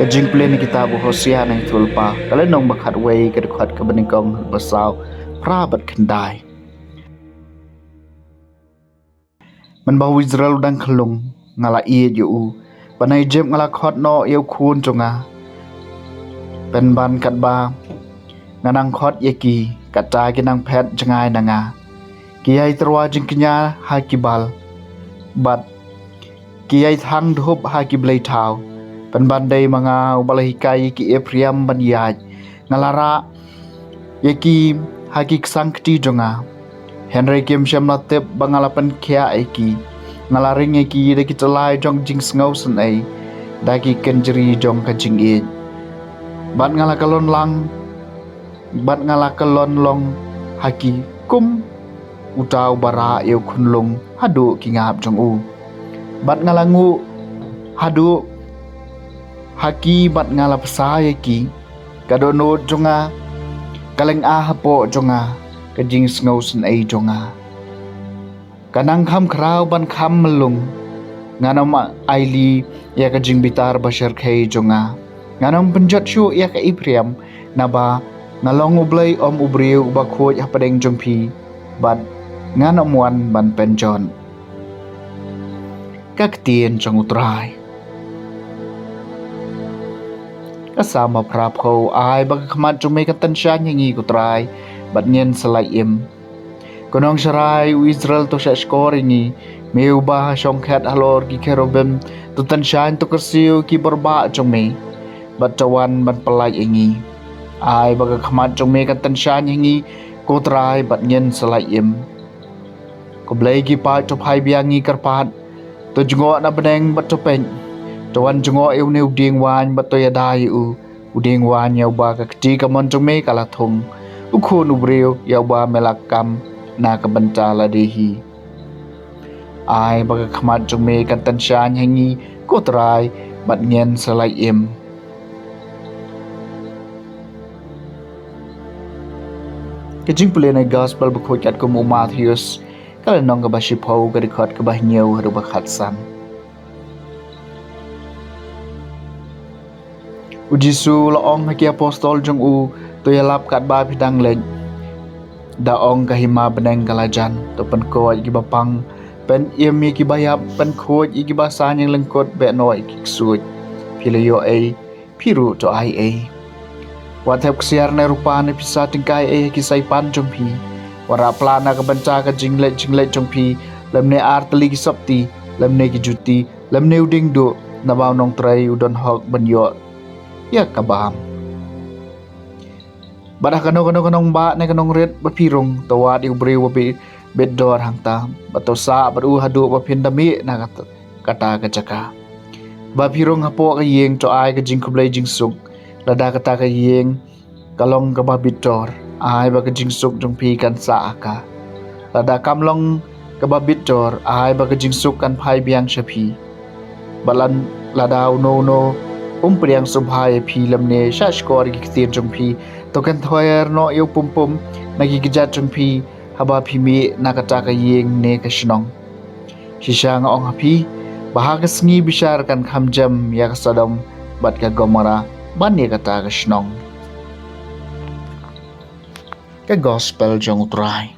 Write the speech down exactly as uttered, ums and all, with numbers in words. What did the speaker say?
Jingpule na kitab u Hosea na ki tulpa, ka lynnong ba khatwei, ka dkhot kaba nyngkong haduh ba saw, phra bad khyndai. Mynba u Israel u dang khyllung, nga la ïeit ïa u. Ba na Ijipt nga la khot noh ïa u khun jong nga. Pynban katba nga nang khot ïa ki, kata ki nang phet jngai na nga. Ki ïai tyrwa jingkñia ha ki Baal, bad ki ïai thang dhup ha ki blei thaw. Pynban dei ma nga uba la hikai ïa ki Ephraim ban ïaid. Nga la rah ïa ki ha ki ksang kti jong nga, hynrei kim shym la tip ba nga la pynkhiah ïa ki. Nga la ring ïa ki da ki tyllai jong jingsngewsynei, da ki kynjri jong ka jingïeit. Bad nga la kyllon lang, bad nga la kyllon long ha ki kum uta uba rah ïa u khunlung haduh ki ngap jong u. Bad nga la nguh haduh ha ki bad nga la bsa ïa ki. Ka dohnud jong nga ka lynga hapoh jong nga, ka jingsngewsynei jong nga ka nang kham khraw ban kham myllung. Ngan ym ailad ïa ka jingbitar ba shyrkhei jong nga. Ngan ym pynjot shuh ïa ka Ephraim, naba nga long U Blei, ym u briew uba khuid hapdeng jong phi, bad ngan ym wan ban pynjot. Ka ktien jong U Trai. Ka Salm ba phra phew. Ai ba ka khmat jong me kan tyngshaiñ ha ngi, ko Trai, bad ngin sa lait im. Ko Nongsharai u Israel, to shahshkor ïa ngi. Me uba ha shong khet halor ki kherubim, to tyngshaiñ, to kyrsiew ïa ki bor bah jong me, bad to wan ban pyllait ïa ngi. Ai ba ka khmat jong me kan tyngshaiñ ha ngi, ko Trai, bad ngin sa lait im. Khublei ki paid, to phai biang, ngi kyrpad. To jngoh na bneng bad to peit. To wan jngoh ïa une u dieng waiñ bad to ïada ïa u, u dieng waiñ ïa uba ka kti kamon jong me ka la thung, u khun u briew ïa uba me la kam na ka bynta lade hi. Ai ba ka khmat jong me kan tyngshaiñ ha ngi, ko Trai, bad ngin sa lait im. Ka jingpule na ka Gospel bakhuid katkum u Mathaios, ka lynnong kaba shiphew, ka dkhot kaba hynñiew haduh ba khatsan. U Jisu u la ong ha ki apostol jong u, to ïalap katba phi dang leit. Da ong ka hima bneng ka la jan, to pynkoit ïa kiba pang, pynim ïa kiba ïap, pynkhuid ïa kiba saiñ lyngkut, beh noh ïa ki ksuid. Phi la ïoh ei, phi ruh to ai ei. Wat thep ksiar ne rupa ne pisa tyngkai ei ha ki saipan jong phi. Wat rah pla na ka bynta ka jingleit jingleit jong phi lymne ar tylli ki sopti, lymne ki juti, lymne u dieng duh, naba u nongtrei u don hok ban ïoh ïa ka bam. Bad ha kano kano ka nongbah ne ka nongrit ba phi rung, to wad ïa u briew uba bit dor hangta, bad to sah bad u haduh ba phin da mih na kata, kata ka jaka. Ba phi rung hapoh ka ïing, to ai ka jingkhublei jingsuk. Lada kata ka ïing ka long kaba bit dor, ai ba ka jingsuk jong phi kan sah ha ka. Lada kam long kaba bit dor, ai ba ka jingsuk kan phai biang sha phi. Bad lada uno uno um pdiang sngewbha ïa phi lymne shahshkor ïa ki ktien jong phi, to kynthoer noh ïa u pumpum na ki kjat jong phi haba phi mih na kata ka ïing ne ka shnong. Shisha nga ong ha phi, ba ha ka sngi bishar kan kham jem ïa ka Sodom bad ka Gomorrah ban ïa kata ka shnong. Ka Gospel jong U Trai.